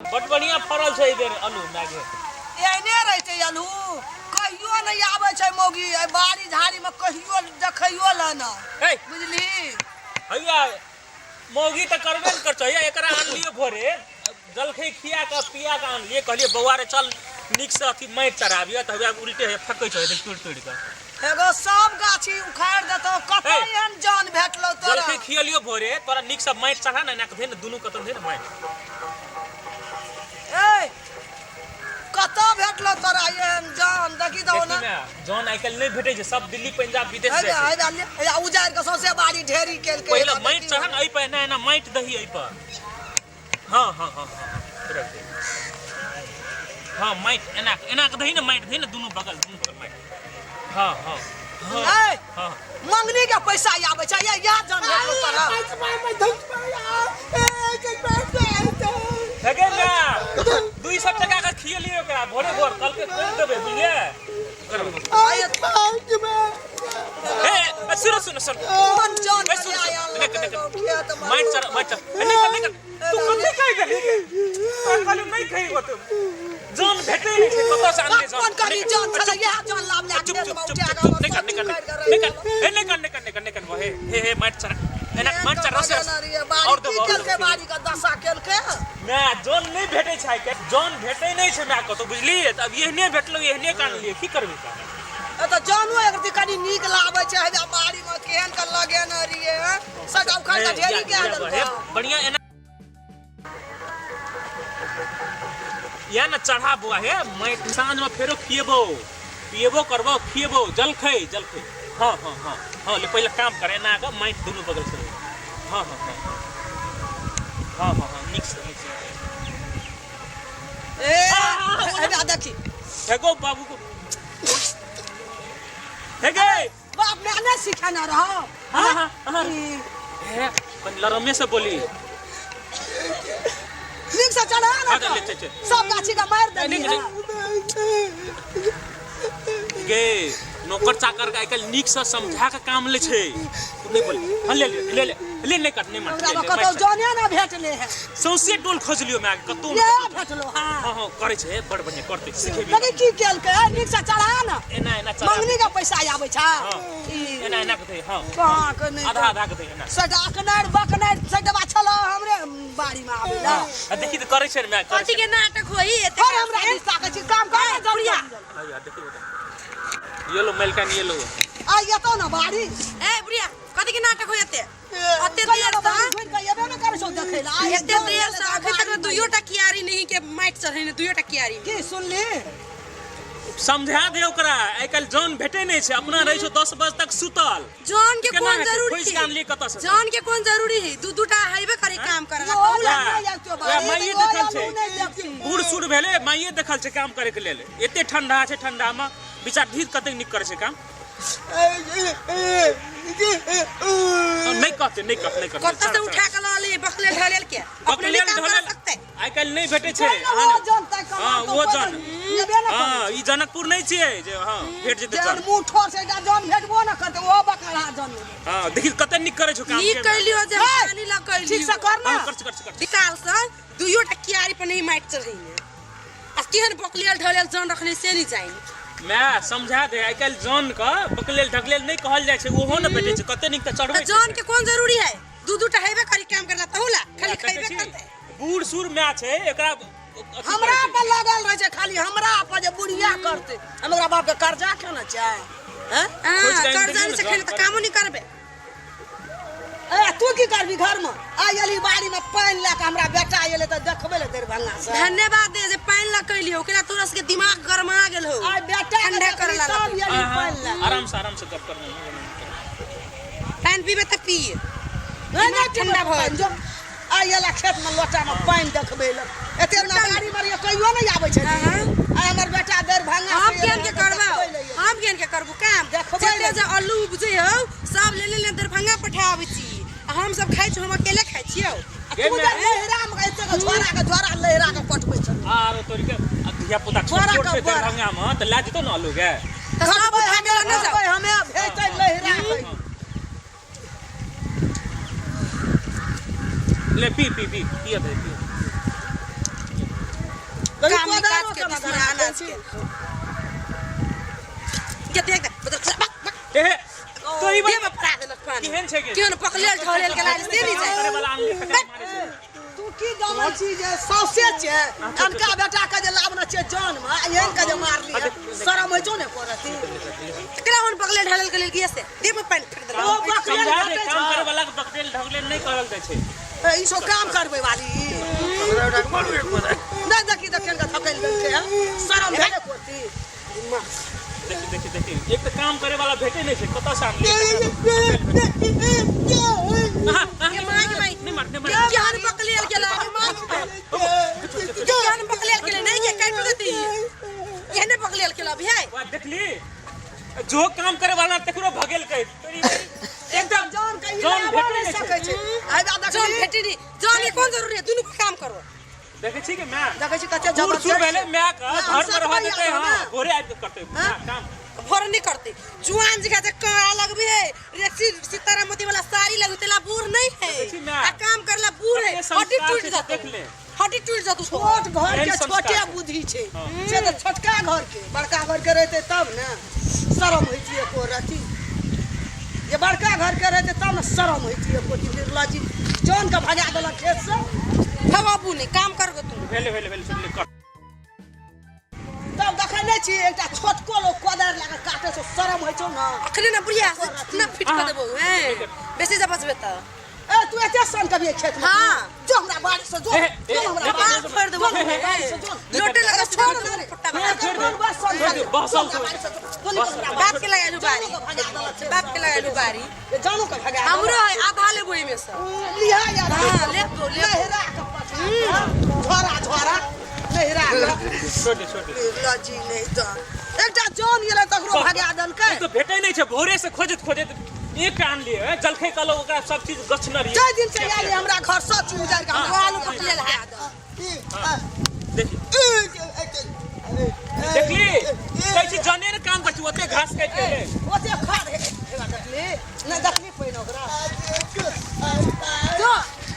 बड बढ़िया फड़ल छै एहि बेर आलू माय। एहने रहै छै आलू, कहियो नहि आबै छै मौगी एहि बाड़ी झाड़ीमे, कहियो देखैयो लए ने। हे। बुझली? हैया, मौगी तऽ करबे ने करतै। हैया, एकरा आनलियै भोरे, जलखै खिया कऽ पिया कऽ आनलियै। कहलियै, बौआ रे, चल नीकसँ अथी माटि चढ़ाबियै, तऽ हैया उल्टे हे फेकै छै तोड़ि तोड़ि कऽ। एगो सब गाछी उखाड़ि देतौ कतऽ। हे। एहन जान भेटलौ तोरा? जलखै खियलियो भोरे तोरा, नीकसँ माटि चढ़ा ने, एना कऽ दे ने, दुनू कतऽ दे ने माटि। ए, कतऽ भेटलौ तोरा एहन जान? देखी दहो देखी ने। ने, जौन आइ काल्हि नहि भेटै छै, सब दिल्ली पंजाब विदेश हे जाइ छै। हे हे, उजाड़ि कऽ सौंसे बाड़ी ढेरी केलकै। पहिले हे, माटि देखी। चढ़ा ने एहि पर, एना एना माटि दही एहि पर। हँ हँ हँ हँ हँ, रख दे। हँ, माटि एना एना कऽ दही ने, माटि दही ने दुनू बगल, दुनू बगल माटि। हँ हँ हँ। ए, हँ। मंगनी के पैसा आबै छै, ये याद जान भेटलौ तोरा? हे गे माय, 200 टका के खियलियै ओकरा भोरे भोर, कहलकै करि देबै, बुझलियै? हे, ए, सुनो सुनो सुनो। कोन जान? ए, सुन, सुन, आयल नहीं कर, नहीं कर। खेत मे। माटि चढ़, माटि चढ़। ए, नहीं कर, नहीं कर। तू कथी कहि देलही? तोरा कहलियौ नहि कहिबो तू। जौन भेटै नहि छै, कतऽ से आनलियै जौन? कोन करी जान छलै? इएह जान लाभ लए चुप खेत चुप मे चुप उठा चुप कऽ चुप, नहीं कर, नहीं कर, उखाड़ि कऽ नहीं रखि कर। ए, नहीं कर, नहीं कर, नहीं कर, नहीं कर। हे हे हे, माटि चढ़, एना माटि चढ़, रसे बाड़ी और की देबो, और केलकै? देबो। बाड़ी के दशा केलकै। माय, जौन नहि भेटै छै आइ काल्हि, जौन भेटै नहि छै माय कतौ, बुझलियै? तऽ आब एहने भेटलौ, एहने के आनलियै, की करबै तऽ? ए तऽ जानो एक कनि नीक लाबै छै। हे बाड़ी मे केहन के लगेने रहियै हैं? सबटा उखाड़ि कऽ ढेरी कए देलकै। बढ़िया एना या ने चढ़ा बुआ। हे, माटि साँझमे फेरो खिएबो पिएबो करबो, खिएबो जलखै, जलखै। हँ हँ हँ हँ, ले पहिले काम कर, एना कऽ माटि दुनू बगल से। हँ हँ हँ हँ हँ हँ, नीकसँ नीकसँ। ए, हे देखी। हेगो बाबू को, हे गे। बाप ने नहि सिखेने रहो? हाँ हाँ हाँ, हे, कनि लरमे से बोली। नीक से चढ़ा ने। हाँ, ले, चल, चल। सब गाछी के मारि देली। नहीं, है। गे, नौकर चाकर के आइ काल्हि नीकसँ समझा के काम लै छै। तू नहि बोल। हाँ, ले ले ले ले ले, नहि कट, नहि मार। हमरा ले, ले, कतौ मारि। जने ने भेटले है। सौंसे टोल खोजलियो माय, कतौ ने नहि। भेटलो? हाँ। हँ हँ, करै छै, बड़ बढ़िया करतै, सिखेबी। लेकिन की केलकै? नीक से चढ़ा ने। एना एना चढ़ा। मंगनी के पैसा आबै छै। हँ। ई एना एना के दे। हँ। कहाँ के नहि। आधा आधा के दे एना। सटा अकनार बकनार सटवा छलो हमरे बाड़ी में आबै ला। आ देखी तऽ, करै छै ने माय, करै कथी छै। के नाटक होई एते? हर हमरा दिस ताकै छी, काम कर ने जल्दी। हैया, देखी बेटा, ये लो मेलकान, ये लो। आ एतौ ने बाड़ी। ए बुढ़िया, कथी के नाटक होई एते एते कहियो देर ने बाड़ी से? घुरि कऽ एबे ने करै छौ देखै ला। आ एते देर से अखन तक दुइयो टा कियारी नहीं के माटि चढ़ेने, दुइयो टा कियारी में। की सुनली? समझा दे ओकरा, आइ काल्हि जौन भेटै नहि छै। अपना रहै छौ 10 बजे तक सुतल। जौन के केना कोन हेतै? जरूरी? खोजि कऽ आनलियै कतऽ से? जौन के कोन जरूरी है? दू दूटा हेबे करे काम करे ला, ओ कहू ला। नहि आबितो वएह बाड़ी, माइये तऽ देखल ओहि छै। आलू नहि देखती। बूढ़ सूढ़ भेलै, माइये देखल छै काम करैके लेल। एते ठंडा छै, ठंडामे विचार धीर कतेक नीक करै छै काम। नहि कहते, नहि कहते, नहि कहते। कतऽ से उठा के लऽ ले बकले ढलेल के? अपने बकलेल नहीं काम कर ढलेल सकते? आइ काल्हि नहि भेटै छै। ओ जन तक कमा हँ, तो ओ कोइ जन। लेबे ने करै। हँ, ई जनकपुर नहि छियै जे हँ भेट जेतै। जन चल मुँह ठोर से एकटा जन भेटबो न करतै, ओ बकरा जन। हँ, देखी कते नीक करै छौ काम। नीक के। कैलियो जे हे, पानी लऽ कैलियो। ठीक से कर ने। हँ, कर कर कर। निकाल से दुइयो टा कियारी पर नहीं माटि चढ़ैने, आ केहन बकलेल ढलेल जन रखने से नहीं जाइन। माय, समझा दे, आइ काल्हि जन के बकलेल ढकलेल नहि कहल जाइ छै, ओहो ने भेटै छै। कते नीक तऽ चढ़बै तऽ जन के कोन जरूरी है? दू दूटा हेबे करी काम करला, तहू ला खाली कते खैबे छी? करतै। बूढ़ सूढ़ माय छै, एकरा अथी हमरा करै छै। पर लगल रहै छै खाली, हमरा पर जे बुढ़िया करतै। हम ओकरा बाप के कर्जा केने छै हैं? हाँ, खोजि कऽ आनि कर्जा देलियौ नहीं ने से जन खेले तऽ कर। कामो नहीं करबे। ए, तू की करबी घर में? आइ एली बाड़ी में पानि लए कऽ, हमरा बेटा एलै तऽ देखबै ले दरभंगा से। धन्यवाद दे जे पानि लऽ कैलियो, ओकरा तोरा सबके दिमाग गरमा गेल हो। आइ बेटा के ठंडा देखली करला तब लगतै। एली हाँ, पानि लए। हाँ, आराम से, आराम से गप करना। पानि पीबे तऽ पी। नहि नहि, ठंडा भऽ पानि जो। आइ एला खेत में लोटा में पानि देखबै ले। एते ना बाड़ी में रहियै, कहियो नहि आबै छै। हाँ। आइ हमर बेटा दरभंगा हम से केहन एलै के तऽ करबौ? देखबै ले एलै। हम केहन के करबू काम? देखबै जते ले। जे अल्लू उपजै हौ सब ले ले ले दरभंगा पठाबै छी आ हम सब खाइ छी, हम अकेले खाइ छियौ। आ तू जे लहरा में एते के झोरा के झोरा लहरा के पटबै छलै। आरो तोरी के आ धिया पुता छोट बड़ा छोट के छै बड़ा। दरभंगा में तऽ लए जेतौ ने आलू गे। तऽ सब उठा के लऽ ने जाउ। खटबै हमे, भेजतै लहरा के। ले, पी पी पी, पिए दे, पिए। कभी काम कोदारो निकाज के केना दुश्मन धरा अनाज दै के छी? के देख दे बदल बक बक ए तो ई देह में फड़ा देलक पानी केहन छै गे? केहन पकड़ेल ढलेल के लाज से नहीं काम करे जाए वाला आनली तकरा मारे छै तू की जानै छी जे सौसे छै अनका बेटा के जे लाबने छै जान मे एहन के जे मारली है शरम होइ छौ ने करती केकरा ओहन पकड़ेल ढलेल के लेल किया से देह में पानी फेंक देलक ओ बकरेल समझा दे भेटै काम छौ। करे वाला के बकडेल ढगलेल नहीं करल जाइ छै ए, ई सब काम करबै वाली नहि देखी तऽ केनका थकैल गेल छै हँ? शरम भेले करती देखी देखी देखी एक तऽ काम करे वाला भेटे नहीं छै कतऽ से आनली के माय के माय नहीं मार नहीं मार केहन पकड़ेल के लाज केहन पकड़ेल के नहीं के काटि देती एहने पकड़ेल के अभी है वाह देखली जो काम करे वाला तकरो भगेल के तोरी एकदम जान के जान ई भेटै नहि नहि छै। सकै छै आइ बा जान देखली भेटी नहीं जान के कोन जरूरी है दुनू के काम करो देखै छी कि माय देखै छी कते बूढ़ सूढ़ जबरदस्त भेलै माय के हाँ, घर में रह सब देतै भैया हां ना। भोरे आबि के करतै हाँ? काम भोर नहीं करते जुआन जी का काड़ा लगबे है रेक्सी सीतारामती वाला साड़ी लगबे तेला बूढ़ नहीं है देखै छी माय। आ काम करला बूढ़ है कते संस्कार हड्डी टूट छै से जातो देख ले। हड्डी टूट जातो छोट घर एहन के संस्कार छोटे छै। बुद्धि छै हाँ। से तऽ छोटका घर के बड़का घर के रहतै तब ने शरम होइतियै एको रति जे बड़का घर के रहतै तब ने शरम होइतियै एको रति बिरला जी जौन के भगा देलक खेत से बाबू नहीं काम करगो तू भेलै भेलै भेलै सुनली कर तब देखै नहि छी एकटा छोटको लोग कोदारि लए कऽ काटै छै शरम होइ छौ ने अखने ना बुढ़िया ना फिट कर देबो हैं बेसी जब बचबे त ए तू एते सन कभी खेत में हाँ। जो हमरा बाड़ी से जो ए, ए, जो हमरा ए, बाड़ी बाल फोड़ देबो जो हमरा बाड़ी से जो लोटे लगा छोड़ दे पट्टा छोड़, बना छोड़ दे। कौन बस सन छोड़ दे, बहसल जो हमरा बाड़ी से जो, जो निकल हमरा बाप के लगा लू बारी जानो के भगा देलक खेत बाप के लगा लू बारी से। जानो के भगा देलक। हमरो है आधा लेबो एमे से लिहा यार हाँ, लेबो, लेबो। नहिरा के पछा झोरा झोरा नहिरा के छोड़ दे छोड़ दे बिरला जी नहीं तो एकटा जौन गेलै तकरो भगा देलकै तो भेटै नहि छै भोरे से खोजैत खोजैत एक आनलियै ए, जलखै कलौ ओकरा सब चीज गछने रहियै जाहि दिन से आयल हमरा घर सब चीज उजाड़ि के हमरा आलू पकड़ल है देखी देखली कहै छी जने ने काम करै छी ओते घास काटि के एलै।